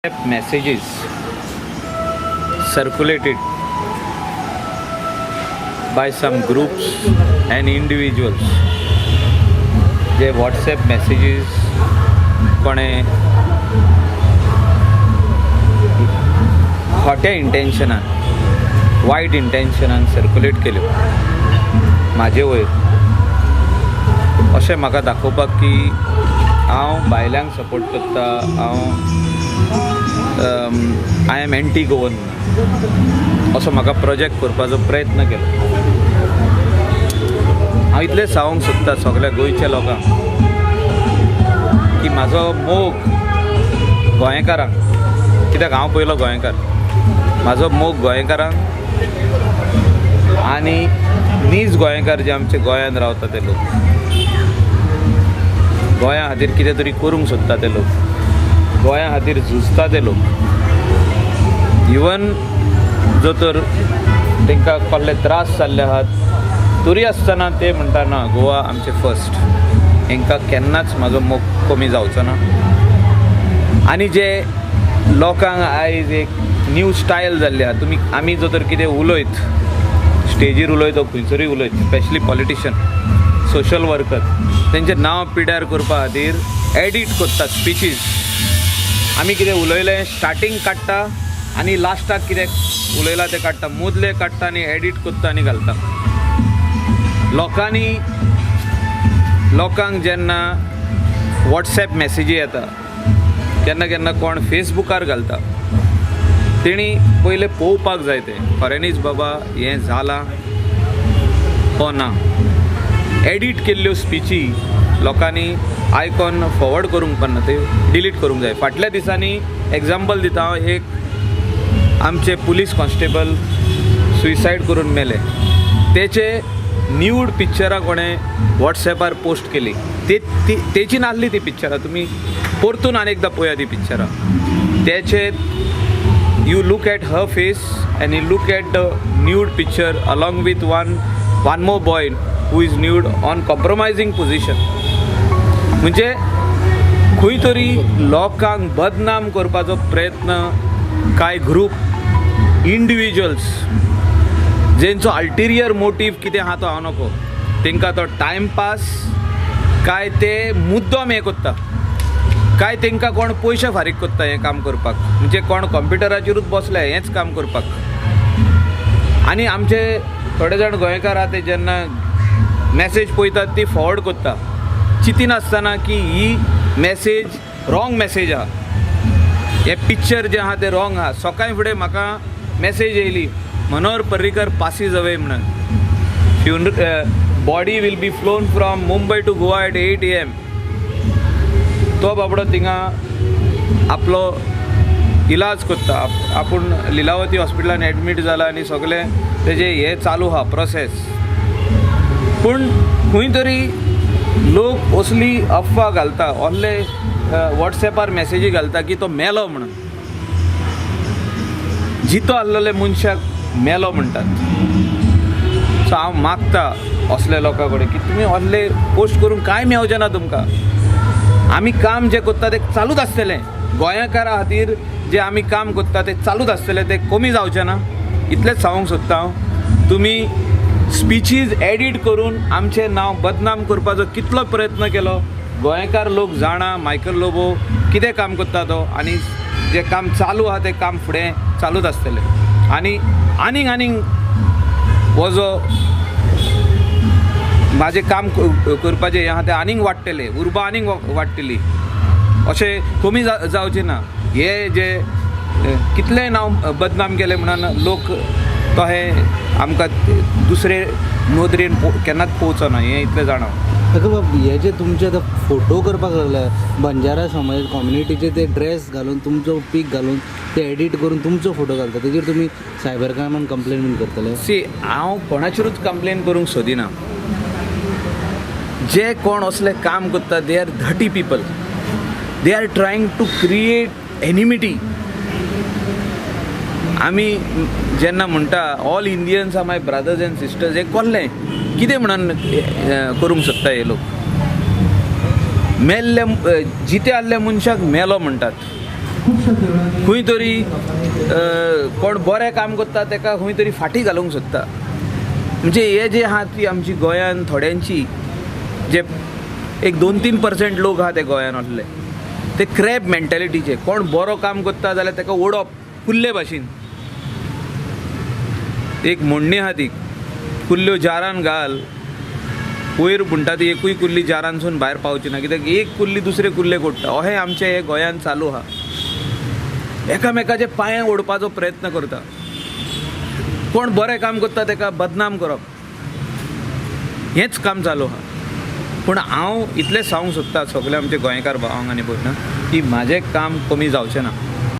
Messages circulated by some groups and individuals, J WhatsApp messages कोणें खोट्या इंटेन्शनान, वायट इंटेन्शनान circulate केल्यो म्हाजे वयर, अशें म्हाका दाखोवपाक की हांव बायलांक सपोर्ट करता, हांव I am anti Goan असो म्हाका प्रोजेक्ट करपाचो प्रयत्न केलो. हांव इतलें सांगूंक सोदता सगल्या गोंयच्या लोकांक की म्हाजो मोग गोंयकारांक, कित्याक हांव पयलो गोंयकार, म्हाजो मोग गोंयकारांक आनी नीज गोंयकार जे आमचे गोंयांत रावता ते लोक, गोंया खातीर कितें तरी करूंक सोदता ते लोक, गोंया खातीर झुजता ते लोक, इवन जो तर तांकां कसले त्रास जाल्ले आहात तरी आसतना ते म्हणटा ना, गोवा आमचें फर्स्ट, हांकां केन्नाच म्हाजो मोग कमी जावचो ना. आनी जे लोकांक आयज एक न्यू स्टायल जाल्ली आहा, तुमी आमी जो तर कितें उलयत, स्टेजीर उलयत वो खंयसरूय उलयत, स्पेशली पॉलिटिशियन, सोशल वर्कर, तेंचें नांव पिड्यार करपा खातीर एडीट करतात स्पिचीज. आमी कितें उलयलें स्टार्टींग काडटा आनी लास्टाक कितें उलयलां तें काडटा, मदलें काडटा आनी एडीट करता आनी घालता. लोकांनी, लोकांक जेन्ना वॉट्सएप मॅसेजी येता, केन्ना केन्ना कोण फेसबुकार घालता, तेणी पयलें पळोवपाक जाय तें खऱ्यांनीच बाबा हें जालां वो ना. एडीट केल्ल्यो स्पिची लोकांनी आयकॉन फॉवर्ड करूंक पडना, ते डिलीट करूंक जाय. फाटल्या दिसांनी एग्जाम्पल दिता हांव, एक आमचे पुलीस कॉन्स्टेबल सुसायड करून मेले, तेचे न्यूड पिक्चरां कोणें वॉट्सएपार पोस्ट केली, ते तेची नासली ती पिक्चरां, तुमी परतून आनी एकदां पळया ती पिक्चरां. तेचे you look at her face and you look at the nude picture along with one more boy who is nude on compromising position. म्हणजे खंय तरी लोकांक बदनाम करपाचो प्रयत्न कांय ग्रूप इंडिविज्युअल्स जेंचो अल्टिरियर मोटीव कितें आहा तो हांव नको, तेंकां तो टायमपास काय ते मुद्दम हें करता, काय तेंकां कोण पयशे फारीक करता हें काम करपाक, म्हणजे कोण कंप्युटराचेरूच बसले हेंच काम करपाक. आनी आमचे थोडे जाण गोंयकार आहा ते जेन्ना मॅसेज पळयतात ती फॉवर्ड करता, चिंतिनासतना की ही मॅसेज रॉंग मॅसेज आहा, हें पिक्चर जें आहा तें रॉंग आहा. सकाळीं फुडें म्हाका मॅसेज येयली, मनोहर पर्रीकर पासीज अवे म्हणून, body will be flown from Mumbai to Goa at 8 AM. तो बाबडो थिंगा आपलो इलाज करता, आपूण लिलावती हॉस्पिटलान एडमीट जाला आनी सगळें तेजें हें चालू आहा प्रोसेस. पूण खंय तरी लोक असली अफवा घालता, असले वॉट्सएपार मॅसेजी घालता की तो मेलो म्हणून, जितो आसलेले मनशाक मेलो म्हणटात. सो हांव मागता असल्या लोकां कडेन की तुमी असले पोस्ट करून कांय मेवचें ना तुमकां. आमी काम जें करता तें चालूच आसतलें, गोंयकारा खातीर जें आमी काम करता तें चालूच आसतलें, तें कमी जावचें ना. इतलेंच सांगूंक सोदता हांव. तुमी स्पिचीज एडीट करून आमचें नांव बदनाम करपाचो कितलो प्रयत्न केलो, गोंयकार लोक जाणा मायकल लोबो कितें काम करता तो, आनी जें काम चालू आहा तें काम फुडें चालूच आसतलें. आनी आनीक आनीक हो जो म्हाजें काम करपाचें हें आहा तें आनीक वाडटलें, उर्बा आनीक वाडटली, अशें कमी जावचें ना. हे जे कितलें नांव बदनाम केलें म्हणून लोक तो हे आमकां दुसरे नदरेन केन्नाच पळोवचो ना, हें इतलें जाणा. अगं बाब, हे जे तुमचे आतां फोटो करपाक लागले बंजारा समाज कम्युनिटीचे, ते ड्रेस घालून तुमचो पीक घालून ते एडीट करून तुमचो फोटो घालता, तेजेर तुमी सायबर क्रायमान कंप्लेन बीन करतले? सी, हांव कोणाचेरूच कंप्लेन करूंक सोदिना. जे कोण असलें काम करता they are dirty people, they are trying to create enmity. आमी जेन्ना म्हणटा all Indians are my brothers and sisters, हें कोल्लें कितें म्हणून करूंक सोदता हे लोक? मेल्ले जिते आहले मनशाक मेलो म्हणटात. खंय तरी कोण बरें काम करता ताका खंय तरी फाटीं घालूंक सोदता. म्हणजे हे जे आहा ती आमची गोंयान थोड्यांची जे एक 2-3% लोक आहा ते गोंयान असले ते क्रॅब मेंटेलिटीचे, कोण बरो काम करता जाल्यार ताका ओडप कुल्ले भाशेन. एक म्हणणी आहा ती, कुल्ल्यो जारान घाल वयर म्हणटा ती एकूय कुल्ली जारानसून भायर पावची ना, कित्याक एक कुल्ली दुसरे कुल्लेक ओडटा. अहें आमचें हें गोंयान चालू आहा, एकामेकाचे पांये ओडपाचो प्रयत्न करता. कोण बरें काम करता ताका बदनाम करप हेंच काम चालू आहा. पूण हांव इतलें सांगूंक सोदता सगळे आमचे गोंयकार भावांक आनी भयणांक की म्हाजें काम कमी जावचें ना.